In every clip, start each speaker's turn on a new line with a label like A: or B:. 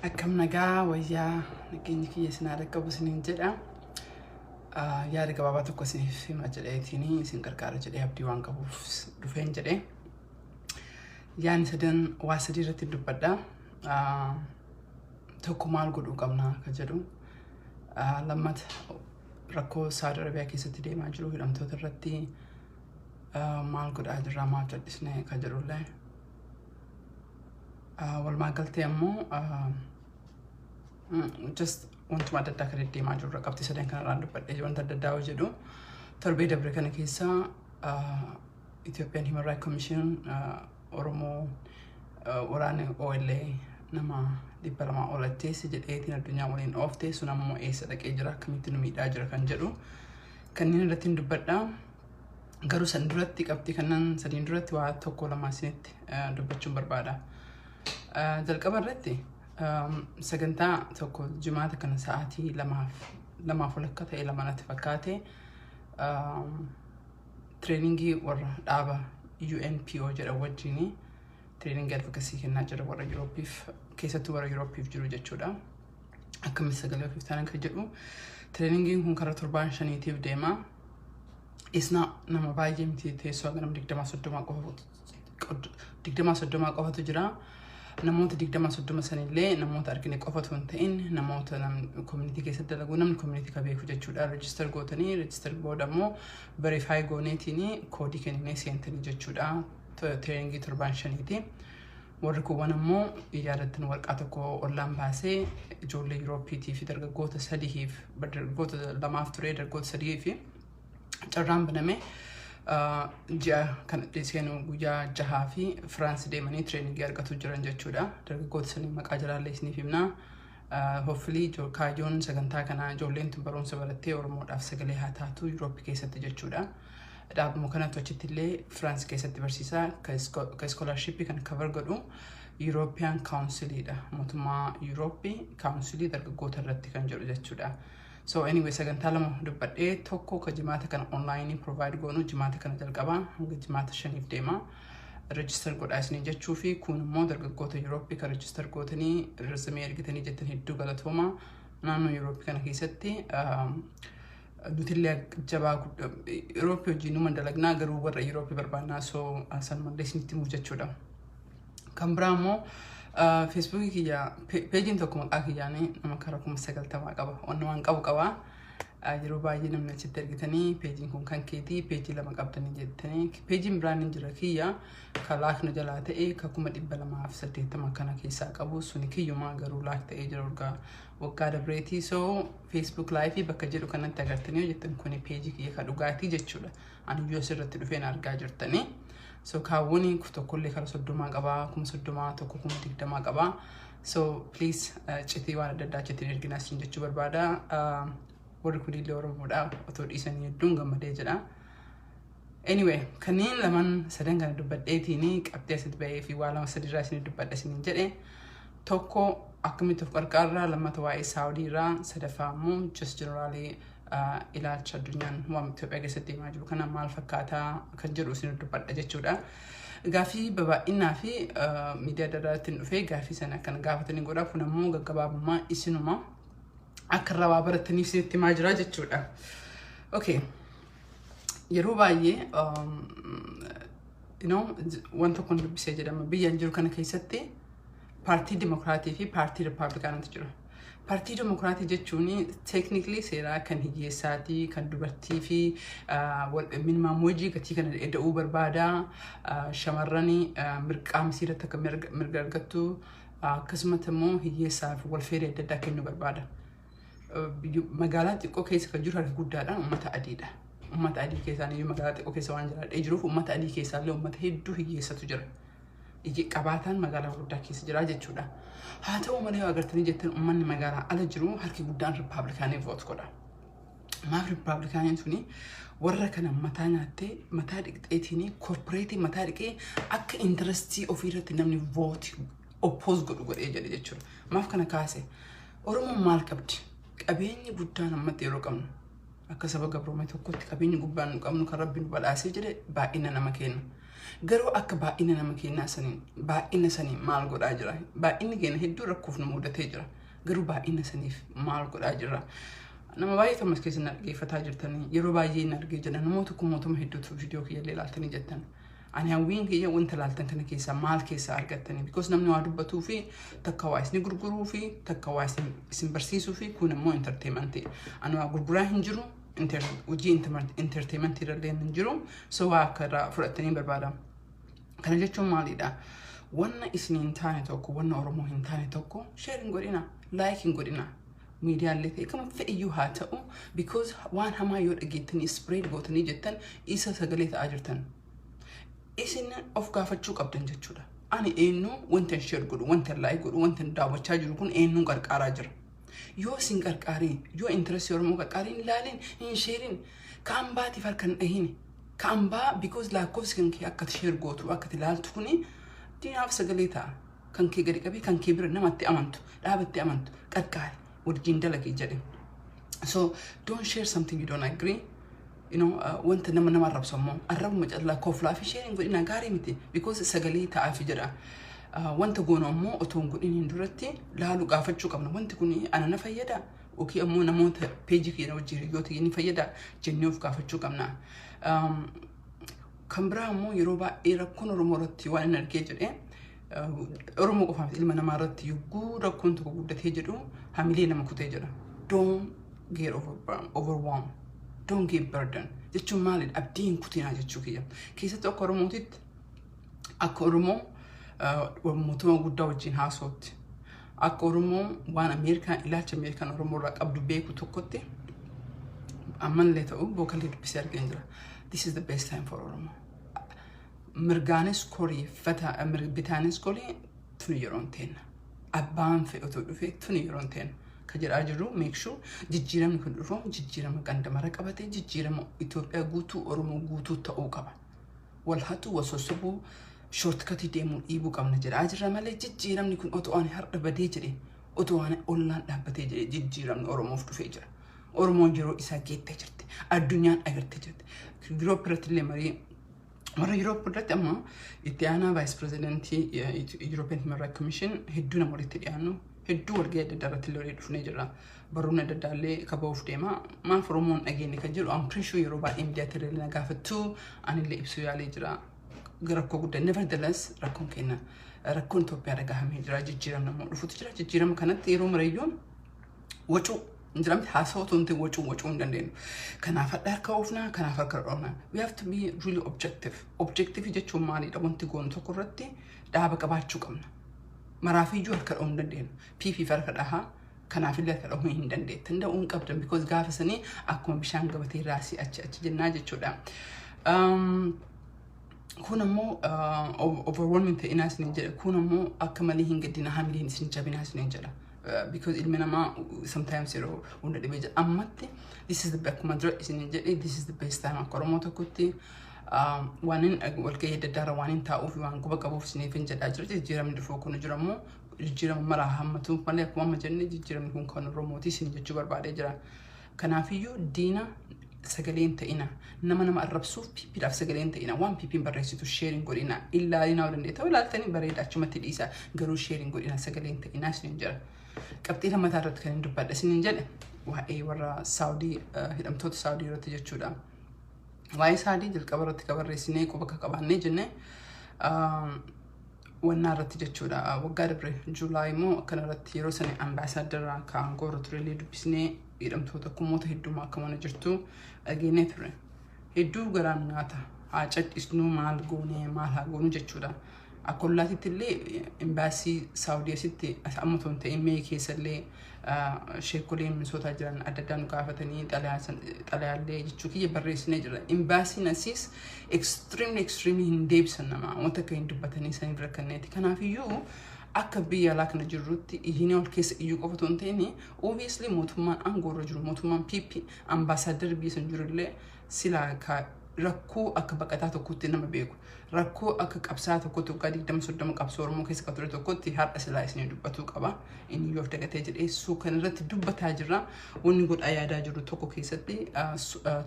A: Akkam nagaa wayyaa, nageenyi kiyya isin haa dhaqqabu isiniin jedha. Yaada gabaabaa tokko isiniif hima jedheetiin, isin gargaara jedhee abdii waan qabuuf dhufeen jedhee. Yaadni sadan waa sadii irratti dubbadha. Tokko, maal godhuu qabna ka jedhu. Lammata, rakkoo Saudi Arabiyaa keessatti deemaa jiru, hidhamtoota irratti maal godhaa jirra, maal cal'isne ka jedhullee. Walumaa galtee ammoo just wantuma adda addaa kan deddeemaa jirudha. Qabxii sadan kanarraan dubbadhee wanta adda addaa yoo jedhu, torbee dabre kana keessa Ethiopian Human Rights Commission Oromoo waraana OLA nama 200 ol ajjeese jedheetiin addunyaa waliin oofte sun ammoo eessa dhaqee jira, akkamitti nu miidhaa jira kan jedhu kanneen irratti hin dubbadha. Garuu san duratti, qabxii kanneen sadiin duratti, waa tokko lama isinitti dubbachuun barbaada. Jalqaba irratti sagantaa tokko jimaata kana sa'aatii 2f walakka ta'e, 2 natti fakkaate, trainingii warra dhaaba UNPO jedhan wajjin trainingii advocacy kennaa jira warra Yuurooppiif, keessattuu warra Yuurooppiif jiru jechuudha. Akkamitti sagalee ofiif ta'an kan jedhu. Trainingiin kun karaa torbaan 5tiif deema. Isna nama baay'ee miti, teessoo hanga nama 20 30 qofa, 20 30 qofatu jira. Namoota 20 30 sanillee namoota argine qofatu hin ta'in, namoota community keessatti dalagu, namni community ka beeku jechuudha. Register gootanii, register booda immoo verify gooneetiin koodii kenninee seentanii jechuudha. Trainingii torbaan 5ti. Warri kuuwwan ammoo yaadattan, warqaa tokko ollaan baasee ijoollee Yuurooppiitii fi dargaggoota sadiif, dargaggoota lamaaf ture, dargaggoota sadii fi carraan baname ji'a kana seenu guyyaa 6 fi Firaansi deemanii trainingii argatu jiran jechuudha. Dargaggoota sanii maqaa jalaallee isiniif himna. Hopefully kaayyoon sagantaa kanaa ijoolleen tun barumsa barattee Oromoodhaaf sagalee haa taatu Yuurooppii keessatti jechuudha. Dhaabuma kanatti achitti illee Firaansi keessatti barsiisaa, ka scholarshipii kan cover godhu European Counciliidha. Mootummaa Yuurooppii Councilii dargaggoota irratti kan jedhu jechuudha. So anyway, sagantaa lama dubbadhee, tokko ka jimaata kana online provide goonu, jimaata kana jalqabaa hanga jimaata 5f deema. Register godhaa isinii jechuu fi kun immoo dargaggoota Yuurooppii kan register gootanii resume ergitanii jettan hedduu galatooma. Naannoo Yuurooppii kana keessatti nutillee jabaa Yuurooppii hojii numa dalagnaa, garuu warra Yuurooppii barbaannaa, so sanumallee isinitti himuuf jechuudha. Kan biraa immoo Facebookii kiyya pageiin tokko maqaa kiyyaanii nama karaa 90,000 qaba. Wanni waan qabu qaba. Yeroo baay'ee namni achitti argitanii, "Pageiin kun kan keetii, pageii lama qabdanii," jettanii. Pageiin biraan hin jira kiyya, ka lock na jalaa ta'e, ka 280,000 kana keessaa qabu, suni kiyyumaa, garuu lock ta'ee jira waggaa waggaa dabreetii. So Facebook liveii bakka jedhu kanatti agartanii yoo jettan, kuni pageii kiyya ka dhugaatii jechuudha. Ani iyyuu asirratti dhufeen argaa jirtanii. So kaawwani tokkollee kara 30 qabaa, 30,000 tokko, 20,000 qabaa. So please, citii waan adda addaa achitti erginaa isin jechuu barbaada. Warri kunillee Oromoodha, otoo dhiisanii hedduun gammadee jedha. Anyway, kanneen lamaan sadan kana dubbadheetiin qabxee asitti bahee fi waa lama sadiirraa isin dubbadha isiniin jedhe. Tokko, akkamitti of qarqaarraa; lammata, waa'ee Saawudiirraa; sadaffaa immoo just generally ilaalcha addunyaan waan Itoophiyaa keessatti deemaa jiru kana maal fakkaataa kan jedhu isin dubbadha jechuudha. Gaaffii babaa'inaa fi miidiyaa adda addaatiin dhufee gaaffii sana kan gaafatanii godha, kun ammoo gaggabaabummaa isinuma akka irraa waa barataniif isinitti himaa jira jechuudha. Okay. Yeroo baay'ee wanta kun dubbisee jedhama, biyyaan jiru kana keessatti paartii Dimokiraatii fi paartii Rippaabilikaanatu jira. Paartii Dimokiraatii jechuun technically seeraa kan hiyyeessaatii, kan dubartii fi minimum wage gatii kana eda'uu barbaada. Shamarran mirqaamsii irratti akka mirga argattu, akkasumas immoo hiyyeessaaf welfareii adda addaa kennuu barbaada. Magaalaa xiqqoo keessa kan jiru harka guddaadhaan uummata adiidha. Uummata adii keessaan iyyuu, magaalaa xiqqoo keessa waan jiraadhee jiruuf, uummata adii keessaallee uummata hedduu hiyyeessatu jira. Qabaataan magaalaa guddaa keessa jira jechuudha. Haa ta'u malee, yoo agartanii jettan, uummanni magaalaa ala jiru harki guddaan Rippaabilikaanii vote godha. Maaf Rippaabilikaaniin suni warra kana mataa nyaattee, mataa dhiqxeetiin, corporateii mataa dhiqee akka interestii ofiirratti namni vote oppose godhu godhee jedhe jechuudha. Maaf kana kaase? Oromoon maal qabdi? Qabeenyi guddaan ammatti yeroo qabnu, akka saba gabroome tokkotti qabeenyi gubbaan nu qabnu, kan Rabbi nu badhaasee jedhe, baay'ina nama kenna. Garuu akka baay'ina nama keenyaa saniin, baay'ina saniin maal godhaa jira? Baay'inni keenya hedduu rakkoof nu mudatee jira. Garuu baay'ina saniif maal godhaa jira? Nama baay'eetu ammas keessa na dhaggeeffataa jirtanii, yeroo baay'ee na argee jira. Namoota kumootuma hedduutu viidiyoo kiyyallee ilaaltanii jettan. Ani hawwiin kiyya wanta ilaaltan kana keessaa maal keessaa argattanii? Because namni waa dubbatuu fi takka waa isin gurguruu fi takka waa isin barsiisuu fi kun immoo entertainmentii. Ani waa gurguraa hin jiru, hojii entertainmentii irra hin jiru, so waa akka irraa fudhattanii barbaada. Kana jechuun maalidha? Wanna isin hin taane tokko, wanna Oromoo hin taane tokko share hin godhina, like hin godhina. Miidiyaalee ta'e kama fe'iyyuu haa ta'u, because waan hamaa yoo dhageettanii spread gootanii jettan, isa sagalee ta'aa jirtan. Isin of gaafachuu qabdan jechuudha. Ani eenyu wanta share godhu, wanta like godhu, wanta daawwachaa jiru kun eenyuun qarqaaraa jira? Yoo isin qarqaariin, yoo interestii Oromoo qarqaariin ilaalin, hin sharein, kaan baatiif harka hin dhahin. Kaan baa, because lakkoofsi kan kee akka share gootu, akka ilaaltu kuni diinaaf sagalee ta'a. Kan kee gadi qabee kan kee bira namatti amantu, dhaabatti amantu, qarqaari, wajjin dalagee jedhe. So don't share something you don't agree. Wanta nama arrabsu ammoo arrabuma callaa koflaa fi sharein godhina, gaarii miti, because sagalee ta'aafi jedha. Wanta goonu ammoo otoo hin godhiniin duratti laaluu gaafachuu qabna. Wanti kun ana na fayyada? Yookiin ammoo namoota peejii keenya wajjin hiriyoota ni fayyada jennee of gaafachuu qabna. Kan biraa ammoo yeroo baay'ee rakkoon Oromoo irratti waan inni argee jedhee, Oromoo qofaaf, ilma namaa irratti yogguu rakkoon tokko guddatee jedhu hamilee nama kutee jedha. Don't get overwhelmed. Don't get burden. Jechuun maalidha? Abdii hin kutinaa jechuu kiyya. Keessattuu akka Oromootitti, akka Oromoo mootummaa guddaa wajjin haasa'utti, akka Oromoo waan Ameerikaan, ilaalcha Ameerikaan Oromoo irraa qabdu beeku tokkotti, ammallee ta'u bookallee dubbisee argeen jira. This is the best time for Oromoo. Mirgaanis korii, bitaanis korii, tuni yeroon teenna. Abbaan fe'u otoo dhufe tuni yeroon teenna. Ka jedhaa jirru, make sure jijjiiramni kun dhufu jijjiirama gandamara qabatee, jijjiirama Itoophiyaa guutuu, Oromoo guutuu ta'uu qaba. Wal hatu, wal sossobuu, shortcutii deemuu dhiibuu qabna jedhaa jirra malee, jijjiiramni kun otoo ani har'a badee jedhe, otoo ani ollaan dhaabbatee jedhe, jijjiiramni Oromoof dhufee jira. Oromoon yeroo isaa geettee jirti. Addunyaan agartee jirti. Yuroop irratti illee marii warra Yuroop irratti amma itti aanaa vice presidentii European Human Rights Commission hedduu nama walitti dhiyaannu, hedduu walgahii adda addaa irratti illee walii dhufnee jirra. Barruun adda addaa illee kaba'uuf deema. Maaf Oromoon dhageenye kan jedhu, I'm pretty sure yeroo baay'ee miidiyaatti illee na gaafattu, anillee ibsuu yaalee jira. Rakkoo guddaa, nevertheless rakkoon keenya, rakkoon Itoophiyaa dhagahamee jira. Jijjiiramni immoo dhufutu jira. Jijjiirama kanatti yeroo marayyuu wacuu hin jiramti, haasawaa otoo hin ta'in wacuu wacuu hin dandeenyu. Kanaaf hadha harka oofnaa, kanaaf harka dhoofnaa. We have to be really objective. Objective jechuun maalidha? Wanti goonu tokko irratti dhaaba qabaachuu qabna. Maraafiyyuu harka dhahuu hin dandeenyu. PP harka dhahaa, kanaafillee harka dhahuu hin dandeettan. Danda'uu hin qabdan, because gaafa sanii akkuma bishaan gabatee raasii achi achi jennaa jechuudha. Kun ammoo overwhelming ta'inaa isiniin jedha. Kun ammoo akka malee hin gaddina, hamileen isin jabinaa isiniin jedha. Because ilmi namaa sometimes yeroo hunda dhibee jira. Ammatti this is the, akkuma dura isiniin jedhe, this is the best time akka Oromoo tokkotti. Waan hin walgahii adda addaarra waan hin taa'uuf, waan quba qabuuf isiniif hin jedhaa jira. Jijjiiramni dhufuu kun jira immoo jijjiirama maraa hammatuuf malee, akkuma amma jenne, jijjiiramni kun kan Oromooti isin jechuu barbaadee jira. Kanaafiyyuu diina sagalee hin ta'ina. Nama nama arrabsuuf PPdhaaf sagalee hin ta'ina. Waan PPn barreessitu share hin godhina. Ilaalinaa yoo dandeetta ilaaltanii bareeda, achumatti dhiisa. Garuu share hin godhina, sagalee hin ta'ina isiniin jedha. Qabxii lammataa irratti kan hin dubbadha isiniin jedhe waa'ee warra Saawudii, hidhamtoota Saawudii irratti jechuudha. Waa'ee Saawudii jalqaba irratti kan barreessinee quba akka qabaannee jenne wannaa irratti jechuudha. Waggaa dabre July immoo akkana irratti yeroo sani ambaasaadara kan aangoo irra turellee dubbisnee, hidhamtoota kumoota heddumaa akka mana jirtu dhageenyee ture. Hedduu garaan nyaata, haa cadhisnuu, maal goonee, maal haa goonuu jechuudha. Akka ollaatitti illee imbaasii Saawudii asitti amma otoo hin ta'in mee keessa illee sheekoleen Minisootaa jiran adda addaa nu gaafatanii, xalayaallee jechuu kiyya barreessinee jira. Imbaasiin asiis extremely extremely hin deebisan, nama wanta akka hin dubbatanii saniif rakkanneeti. Kanaafiyyuu akka biyya alaa kana jirrutti iyyinee ol keessa iyyuu qofa otoo hin ta'in, obviously mootummaan aangoo irra jiru, mootummaan PP, ambaasaaddarri biyya san jirullee silaa rakkoo akka baqataa tokkotti nama beeku, rakkoo akka qabsaa tokkotti waggaa 20, 30 qabsoo Oromoo keessa kan ture tokkotti har'a silaa isinii dubbatuu qaba. Inni yoo of dagatee jedhee suu kan irratti dubbataa jirra. Wanni godhaa yaadaa jiru tokko keessatti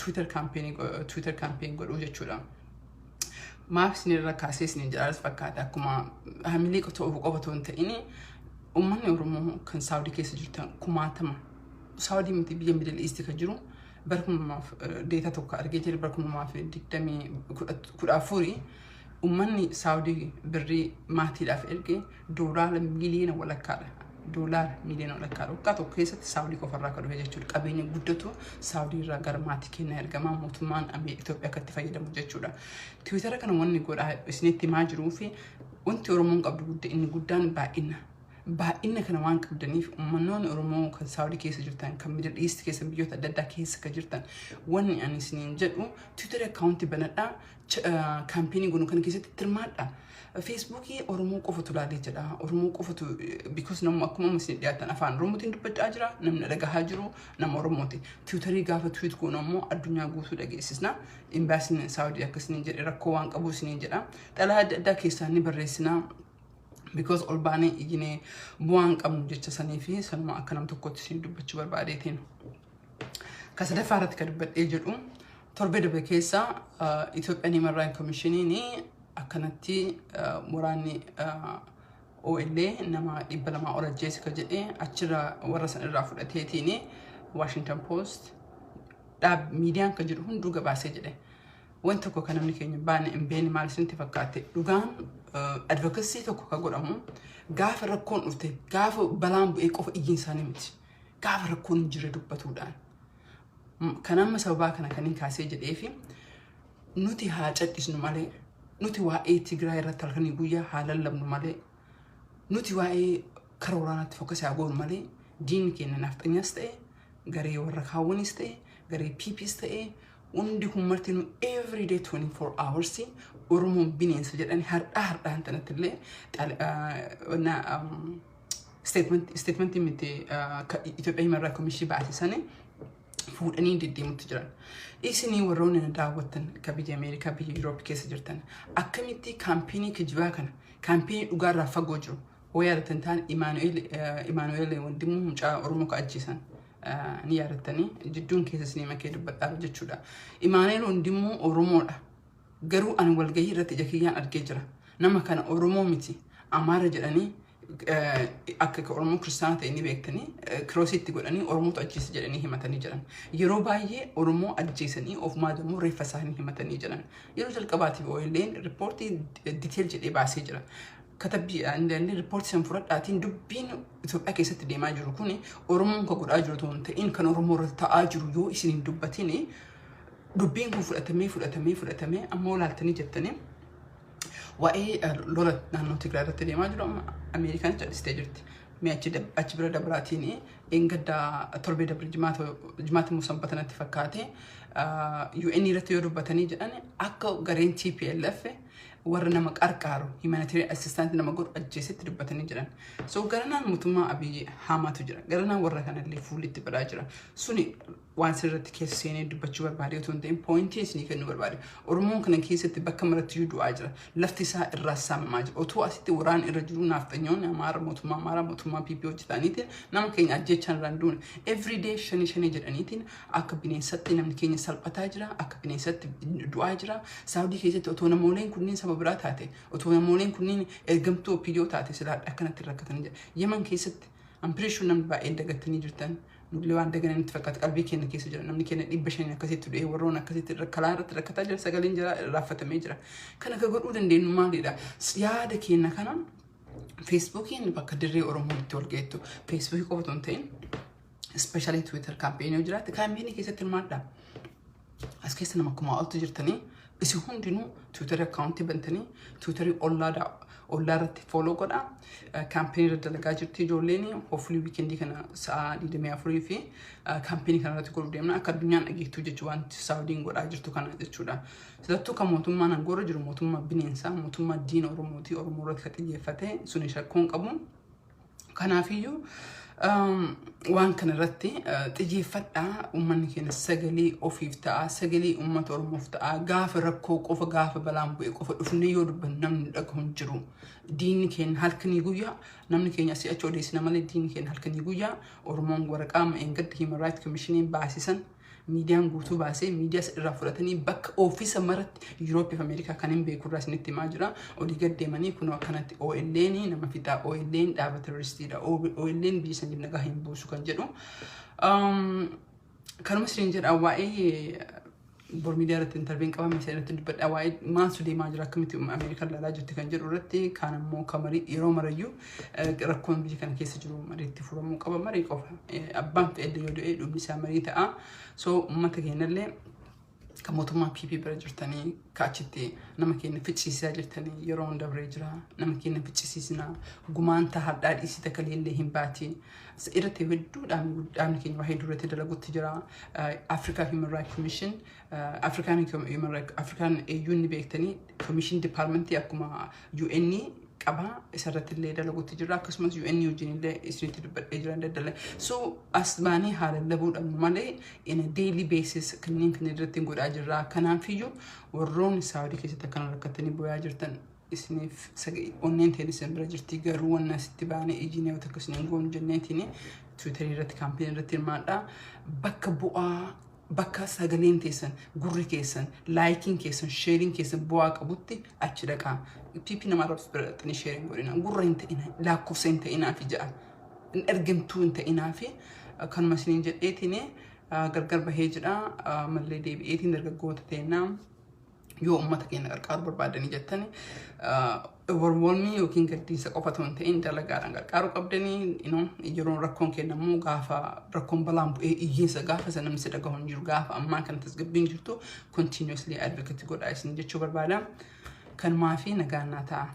A: Twitter campaign godhuu jechuudha. Maaf isinirra kaasee isin jedhaanis fakkaata, akkuma hamilee qofa otoo hin ta'in, uummanni Oromoo kan Saawudii keessa jirtan kumaatama. Saawudii miti, biyya Middle East kan jiru, bara 2000 data tokko argee jira, bara 2014 uummanni Saawudii birrii maatiidhaaf erge doolaara miiliyoona walakkaadha. Doolaara miiliyoona walakkaadha. Waggaa tokko keessatti Saawudii qofarraa kan dhufe jechuudha. Qabeenya guddatu Saawudii irraa gara maatii kennaa ergamaa, mootummaan Itoophiyaa akka itti fayyadamu jechuudha. Tiwiitara kana wanni godhaa isinitti himaa jiruu fi wanti Oromoon qabdu guddaa inni guddaan baay'ina. Baay'ina kana waan qabdaniif, uummannoonni Oromoo kan Saawudii keessa jirtan, kan Middle East keessa, biyyoota adda addaa keessa kan jirtan, wanni ani isiniin jedhu Twitter account banadhaa, campaign godhu kana keessatti hirmaadhaa. Feesbuukii Oromoo qofatu laalee jedha. Oromoo qofatu, because namni akkuma amma isin dhiyaatan afaan Oromootiin dubbachaa jira. Namni dhagahaa jiru nama Oromooti. Tiwiitarii gaafa tweet goonu ammoo addunyaa guutuu dhageessisna. Imbaasiin Saawudii akkasiniin jedhe, rakkoo waan qabu isiniin jedha. Xalayaa adda addaa keessaa ni barreessina. Because ol baanee iyyinee bu'aan qabnu jecha sanii fi sanuma akka nam tokkotti isin dubbachuu barbaadeetiin. Ka sadaffaa irratti kan dubbadhee jedhu, torbee darbe keessa Itoophiyaan Human Rights Commissioniin akkanatti waraanni OLA nama 200 ol ajjeese ka jedhee, achirraa warra san irraa fudhateetiin Washington Post dhaab miidiyaan kan jedhu hunduu gabaasee jedhe. Wanti tokko kan namni keenya baane hin beekne maal isinitti fakkaate? Dhugaan advocacy tokko kan godhamu gaafa rakkoon dhufte, gaafa balaan bu'ee qofa iyyiin isaanii miti. Gaafa rakkoon hin jirre dubbatuudhaan. Kan amma sababaa kana kan hin kaasee jedhee fi nuti haa cadhisnu malee, nuti waa'ee Tigraay irratti halkanii guyyaa haa lallabnu malee, nuti waa'ee kara waraanaatti focus haa goonu malee, diinni keenya nafxanyas ta'e, garee warra kaawwanis ta'e, garee PPs ta'e, hundi kun martinuu every day 24 hours Oromoon bineensa jedhani har'aa har'aan tanatti illee statementii miti Itoophiyaa Human Rights Commission baasisanii fuudhanii deddeemutti jiran. Isinii warroonni na daawwattan ka biyya Ameerikaa, biyya Yuuroop keessa jirtan, akkamitti campaign kijibaa kana, campaign dhugaarraa fagoo jiru hoo yaadatan ta'an, Imaanu'eel Wandimuu mucaa Oromoo ka ajjeesan ni yaadattanii, jidduun keessa isinii makee dubbadhaa jechuudha. Imaanu'eel Wandimuu Oromoodha. Garuu ani walgahii irratti ija kiyyaan argee jira. Nama kana Oromoo miti, Amaara jedhanii, akka Oromoo kiristaana ta'e ni beektanii, kiroosiitti godhanii Oromootu ajjeese jedhanii himatanii jiran. Yeroo baay'ee Oromoo ajjeesanii ofumaa immoo reeffa isaanii himatanii jiran. Yeroo jalqabaatiif OLN riippoortii detail jedhee baasee jira. Katabbiidhaan illee riippoortii san fudhadhaatiin, dubbiin Itoophiyaa keessatti deemaa jiru kuni Oromoon kan godhaa jiru otoo hin ta'in kan Oromoo irratti ta'aa jiru yoo isin hin dubbatin, dubbiin kun fudhatamee fudhatamee fudhatamee amma olaaltanii jettanii, waa'ee lola naannoo Tigraay irratti deemaa jiru amma Ameerikaan cal'istee jirti. Mee achi bira dabraatiin, eeggaddaa torbee dabre jimaata immoo sanbata natti fakkaate, UN irratti yoo dubbatanii jedhan, akka gareen TPLF warra nama qarqaaru, humanitarian assistance nama godhu ajjeesetti dubbatanii jiran. So garanaan mootummaa Abiyyi hamaatu jira. Garanaan warra kanallee fuullitti badaa jira. Suni waan sirriitti keessa seenee dubbachuu barbaade otoo hin ta'in, point isinii kennuu barbaade. Oromoon kana keessatti bakka maratti iyyuu du'aa jira. Lafti isaa irraa saamamaa jira. Otoo asitti waraan irra jiru, naafxanyoonni Amaara, mootummaa Amaaraa, mootummaa PP hojjetaniitiin nama keenya ajjechaan irraan duune. Everyday shanii shanii jedhaniitiin akka bineensatti namni keenya salphataa jira. Akka bineensatti du'aa jira. Saawudii keessatti otoo namooleen kunniin saba biraa taate, otoo namooleen kunniin ergamtuu OPDO taate, silaa akkanatti rakkatanii jira. Yemen keessatti, I'm pretty sure namni baay'een dagattanii jirtan. Nullee waan daganan itti fakkaata, qalbii keenya keessa jira. Namni keenya 500 akkasitti du'ee, warroon akkasitti kalaa irratti rakkataa jira, sagaleen jira raaffatamee jira. Kana akka godhuu dandeenyu maalidha? Yaada keenya kana Feesbuukiin bakka dirree Oromoo itti wal geettu. Feesbuukii qofa otoo hin ta'in, especially Twitter campaign yoo jiraate, campaign keessatti hirmaadha. As keessa nama kumaa oltu jirtanii, isin hundinuu Twitter account bantanii Twitter ollaa ollaa irratti follow godha. Campaign irra dalagaa jirti ijoolleen. Hopefully weekend kana sa'a 24 fi campaign kana irratti godhuu deemna, akka addunyaan dhageettuu jechuu, wanti Saawudiin godhaa jirtu kana jechuudha. Sidattuu kan mootummaan aangoorra jiru mootummaa bineensaa, mootummaa diina Oromooti, Oromoo irratti kan xiyyeeffate suni shakkuun qabu. Kanaafiyyuu waan kana irratti xiyyeeffadhaa. Uummanni keenya sagalee ofiif ta'a, sagalee uummata Oromoof ta'a. Gaafa rakkoo qofa, gaafa balaan bu'e qofa dhufnee yoo dubbannu namni dhagahu hin jiru. Diinni keenya halkanii guyyaa, namni keenya asii achi odeessina malee, diinni keenya halkanii guyyaa Oromoon waraqaa ma'een gadda Human Rights Commissioniin baasisan Miidiyaan guutuu baasee, miidiyaa irraa fudhatanii, bakka oofisa maratti Yurooppii fi Ameerikaa kan hin beeku irraa isinitti himaa jira. Olii gad deemanii kunoo akkanatti OLN nama fixaa, OLN dhaaba terroristiidha, OLN biyya saniif nagaa hin buusu kan jedhu. Kanuma isiniin jedha. Waa'ee bor miidiyaa irratti interviewn qabame isa irratti dubbadha. Waa'ee maaltu deemaa jira, akkamitti Ameerikaan ilaalaa jirti kan jedhu irratti. Kaan ammoo kamarii yeroo marayyuu rakkoon biyya kana keessa jiru mariitti furamuu qaba. Marii qofa, abbaan fe'ellee yoo du'e dhumni isaa marii ta'a. So uummata keenyallee kan mootummaa PP bira jirtanii, ka achitti nama keenya ficcisiisaa jirtanii, yeroon dabree jira. Nama keenya ficcisiisnaa, gumaanta hadhaa dhiisii takka illee hin baatiin irratti hedduu dhaabni keenya waa hedduu irratti dalagutti jira. Africa Human Rights Commission, African Human Rights, African AU ni beektanii, Commission Department akkuma UN qaba, isarratti illee dalagutti jira. Akkasumas UN wajjin illee isinitti dubbadhee jira daddala. So as baanii haala lallabuu dhabnu malee in a daily basis kanneen kan irratti godhaa jirra. Kanaafiyyuu warroonni Saawudii keessatti akkana rakkatanii boo'aa jirtan, isiniif onneen ta'e isin bira jirti. Garuu wanna asitti baanee ijji nama takka isin hin goonu jenneetiin Tiwiitarii irratti campaign irratti hirmaadha. Bakka bu'aa, bakka sagaleen teessan, gurri keessan, likeiin keessan, shareiin keessan bu'aa qabutti achi dhaqaa. PP nama arrabsu bira dhaqxanii shareiin godhina. Gurra hin ta'ina, lakkoofsa hin ta'inaa fi ja'a. Hin ergamtuu hin ta'inaa fi kanuma isiniin jedheetiin gargar bahee jira. Mallee deebi'eetiin dargaggoota teennaa, yoo uummata keenya qarqaaruu barbaadanii jettani, overwhelming yookiin gaddiinsa qofa otoo hin ta'in dalagaadhaan qarqaaruu qabdanii. Yeroo rakkoon kennamu, gaafa rakkoon balaan bu'ee iyyeessa, gaafa sana namni si dhagahu hin jiru. Gaafa ammaa kana tasgabbiin jirtu continuously advocate godhaa isin jechuu barbaada. Kanumaa fi nagaan naa ta'a.